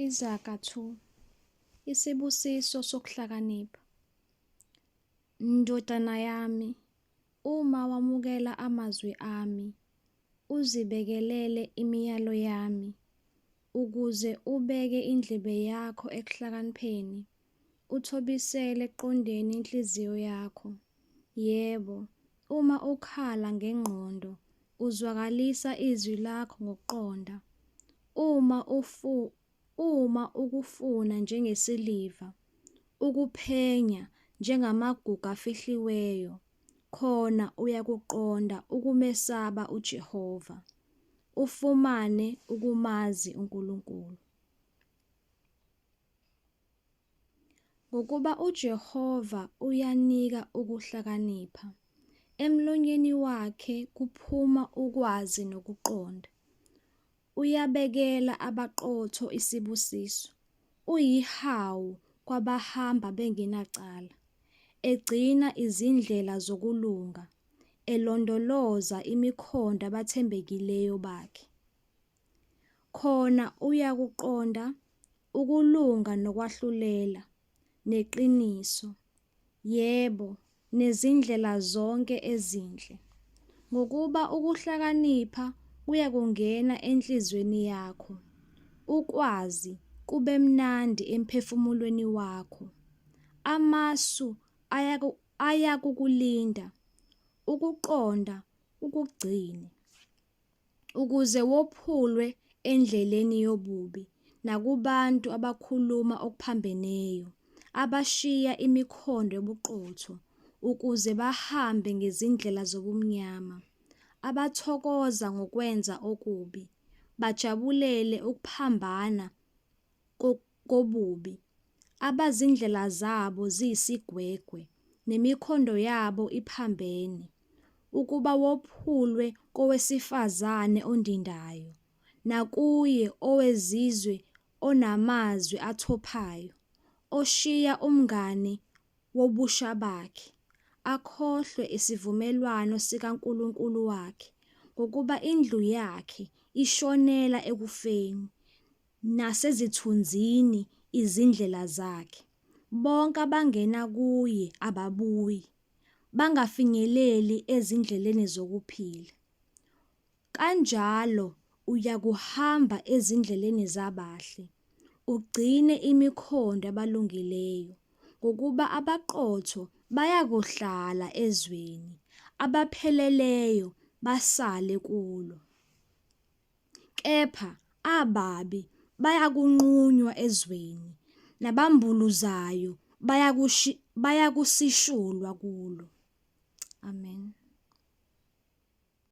Izaga 2 Isibusiso sokuhlakanipha. Ndodana yami, uma wamukela amazwi ami, uzibekelele imiyalo yami, ukuze ubeke indlebe yakho ekuhlakanipheni, uthobisele ekuqondeni inhliziyo yakho. Yebo, uma ukhala ngengqondo, uzwakalisa izwi lakho ngokuqonda. Uma ufu uma ukufuna njengesiliva, ukuphenya njengamagugu afihliweyo, khona uyakuqonda ukumesaba uJehova, ufumane ukumazi uNkulunkulu. Ngokuba uJehova uyanika ukuhlakanipha, emlonyeni wakhe kuphuma ukwazi nokuqonda. Uyabekela abaqotho isibusiso, uyihawu kwabahamba bengenacala, egcina izindlela zokulunga, elondoloza imikhondo abathembekileyo bakhe. Khona uyakuqonda ukulunga nokwahlulela, neqiniso, yebo, nezindlela zonke ezinhle. Ngokuba ukuhlakanipha kuyakungena enhliziyweni yakho, ukwazi kube mnandi emphefumulweni wakho. Amasu ayakukulinda, ukuqonda kukugcine ukuze wophulwe endleleni yobubi nakubantu abakhuluma okuphambeneyo, abashiya imikhondo yobuqotho ukuze bahambe ngezindlela zobumnyama, abathokoza ngokwenza okubi, bajabulele ukuphambana kobubi, abazindlela zabo ziyisigwegwe, nemikhondo yabo iphambene, ukuba wophulwe kowesifazane ondindayo, nakuye owezizwe onamazwi athophayo, oshiya umngane wobusha bakhe, akhohlwe isivumelwano sikaNkulunkulu wakhe, ngokuba indlu yakhe ishonela ekufeni, nasezithunzini izindlela zakhe. Bonke abangena kuye ababuyi, bangafinyeleli ezindleleni zokuphila. Kanjalo uyakuhamba ezindleleni zabahle, ugcine imikhondo yabalungileyo, ngokuba abaqotho bayakuhlala ezweni, abapheleleyo basale kulo. Kepha ababi bayakunqunywa ezweni, nabambuluzayo bayakusishulwa kulo. Amen.